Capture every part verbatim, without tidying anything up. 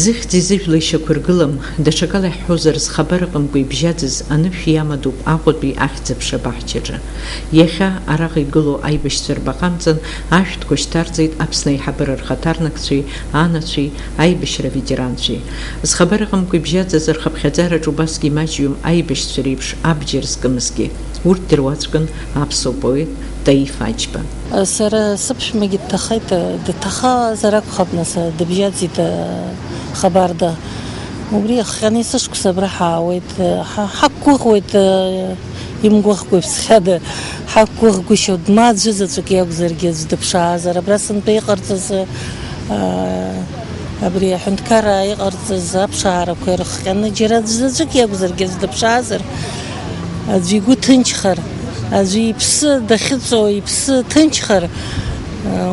Зыхьӡи зыжәлеи шьақәыргылам, даҽакала иаҳҳәозар, зхабар ыҟамкәа ибжьаӡыз анышә иамадоуп Аҟәатәи ахьӡ-аԥша абаҳчаҿы. Иахьа араҟа игылоу аибашьцәа рбаҟа амҵан ашәҭқәа шьҭарҵеит Аԥсны аиҳабыра рхаҭарнакцәеи, анацәеи, аибашьра аветеранцәеи. Зхабар ыҟамкәа ибжьаӡыз рхыԥхьаӡараҿы убасгьы имаҷҩым аибашьцәа реиԥш абџьар зкымызгьы. Урҭ дыруаӡәкын аԥсуа поет Таиф Аџьба. Сара сыԥшәмагьы дҭахеит, дҭахазар акәхап, нас, дыбжьаӡит, Хабарда. Убри иахҟьаны есышықәса абра ҳаауеит, ҳа-, ҳақәгәыӷуеит, имгәыӷкәа иԥсхьада, ҳақәгәыӷгәышьоит, ма аӡәы заҵәык иакәзаргьы аӡә дыԥшаазар, абра сынтәа иҟарҵаз, Абри аҳәынҭқарра иҟарҵаз аԥшаарақәа ирыхҟьаны, џьара аӡә заҵәык иакәзаргьы аӡә дыԥшаазар, аӡәы игәы ҭынчхар, аӡәы иԥсы дахьыҵоу иԥсы ҭынчхар,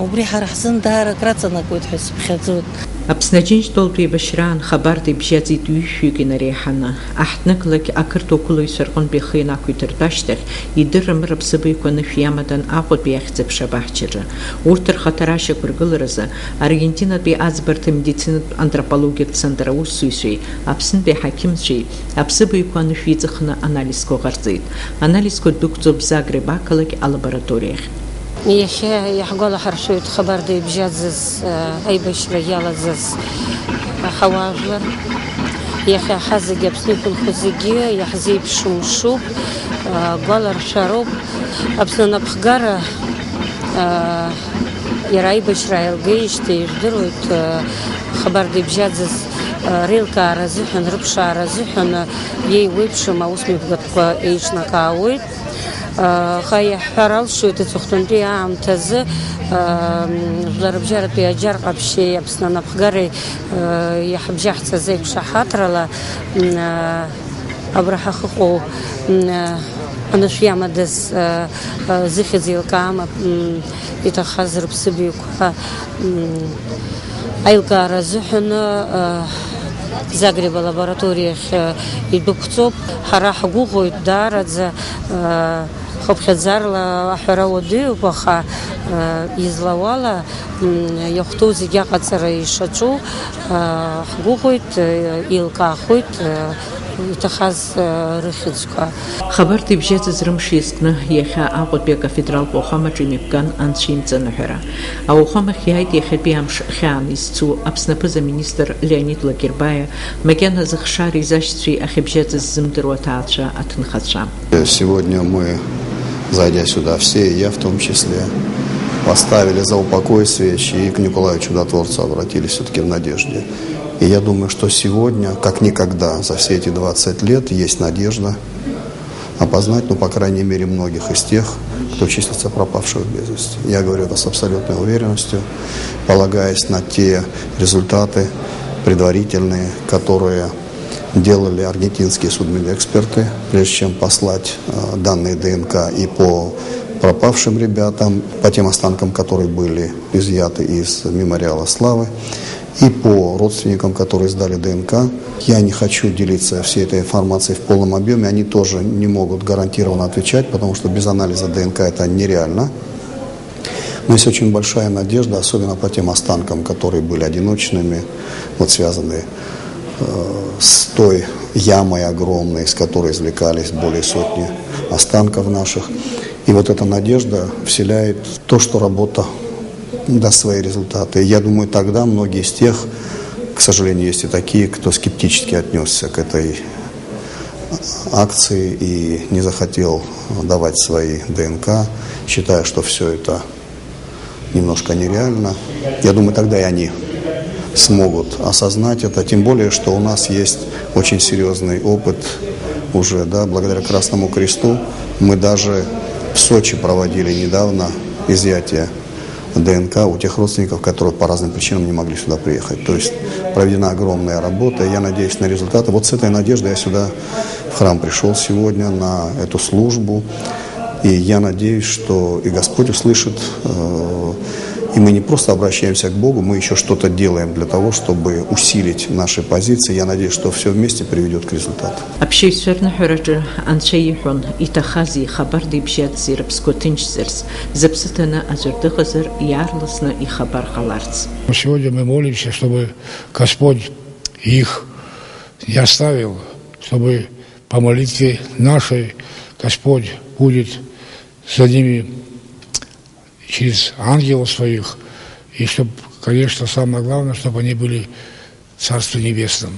убри ҳара ҳзын даара акраҵанакуеит ҳәа сыԥхьаӡоит. Аԥсны Аџьынџьтәылатә еибашьраан Хабарда ибжьаӡит ҩышәҩык инареиҳаны. Аҳҭнықалақь ақырҭуа қәылаҩцәа рҟынтә ихы ианақәиҭыртә ашьҭахь, идыррамыра аԥсыбаҩқәа анышә иамадан Аҟәатәи ахьӡ-аԥша абаҳчаҿы. Урҭ рхаҭара ашьақәыргыларазы Аргентинатәи аӡбарҭа медицинатә антропологиатә центр аусзуҩцәеи Аԥснытәи аҳақьымцәеи аԥсыбаҩқәа анышә иҵыхны анализқәа ҟарҵеит. Анализқәа дәықәҵоуп Загреб ақалақь алабораториахь. Иахьа иаҳгәалаҳаршәоит Хабарда ибжьаӡыз, аибашьра иалаӡаз ҳауаажәлар. Иахьа ҳазегьы, Аԥсны иқәынхо зегьы иаҳзеиԥшу мшуп, гәаларшәароуп. Аԥсны анапхгара, иара аибашьра ааилгеижьҭеи ижәдыруеит, Хабарда ибжьаӡыз реилкаара азыҳәан, рыԥшаара азыҳәан иеиуеиԥшым аусмҩаԥгатәқәа еиҿнакаауеит. Аха иаҳҳәар алшоит, аҵыхәтәантәи аамҭазы, Жәларыбжьаратәи аџьар ҟаԥшьи Аԥсны анапхгареи, иаҳбжьаҳцаз аиқәшаҳаҭрала, абра ҳахыҟоу, анышә иамадаз, зыхьӡ еилкаам, иҭахаз рыԥсыбаҩқәа, аилкаара азыҳәан, Загреб алабораториахь идәықәҵоуп. Ҳара ҳгәыӷуеит даараӡа, хыԥхьаӡарала аҳәара уадаҩуп, аха, излауала, иахәҭоу зегь аҟаҵара ишаҿу, ҳгәыӷуеит, еилкаахоит, иҭахаз, рыхьӡқәа. Хабарда ибжьаӡыз рымш иазкны иахьа Аҟәатәи акафедралтә уахәамаҿы имҩаԥган анцәа имҵаныҳәара. Ауахәамахь иааит иахьатәи амш хьааны изцу Аԥсны аԥыза-министр Леонид Лакербаиа, макьана зыхшара изашьцәеи ахьыбжьаӡыз ззымдыруа аҭаацәа аҭынхацәа. Сегодня мы, зайдя сюда все, и я в том числе, поставили за упокой свечи и к Николаю Чудотворцу обратились все-таки в надежде. И я думаю, что сегодня, как никогда за все эти двадцать лет, есть надежда опознать, ну, по крайней мере, многих из тех, кто числится пропавших без вести. Я говорю это с абсолютной уверенностью, полагаясь на те результаты предварительные, которые делали аргентинские судмедэксперты, прежде чем послать, э, данные ДНК и по пропавшим ребятам, по тем останкам, которые были изъяты из мемориала славы, и по родственникам, которые сдали ДНК. Я не хочу делиться всей этой информацией в полном объеме, они тоже не могут гарантированно отвечать, потому что без анализа ДНК это нереально. Но есть очень большая надежда, особенно по тем останкам, которые были одиночными, вот связанные, э, с той ямой огромной, из которой извлекались более сотни останков наших. И вот эта надежда вселяет то, что работа даст свои результаты. И я думаю, тогда многие из тех, к сожалению, есть и такие, кто скептически отнесся к этой акции и не захотел давать свои ДНК, считая, что все это немножко нереально. Я думаю, тогда и они смогут осознать это, тем более, что у нас есть очень серьезный опыт уже, да, благодаря Красному Кресту. Мы даже в Сочи проводили недавно изъятие ДНК у тех родственников, которые по разным причинам не могли сюда приехать. То есть проведена огромная работа, и я надеюсь на результаты. Вот с этой надеждой я сюда, в храм, пришел сегодня на эту службу. И я надеюсь, что и Господь услышит, э, и мы не просто обращаемся к Богу, мы еще что-то делаем для того, чтобы усилить наши позиции. Я надеюсь, что все вместе приведет к результату. Аԥшьаҩцәа рныҳәараҿы Анцәа иҳәон, иҭахази, Хабарда ибжьаӡзи рыԥсқәа ҭынчзарц, зыԥсы ҭаны аӡәыр дыҟазар, иаарласны ихабар ҟаларц. Сегодня мы молимся, чтобы Господь Их не оставил, чтобы по молитве нашей Господь будет за ними через ангелов своих, и чтоб, конечно, самое главное, чтобы они были в Царстве Небесном.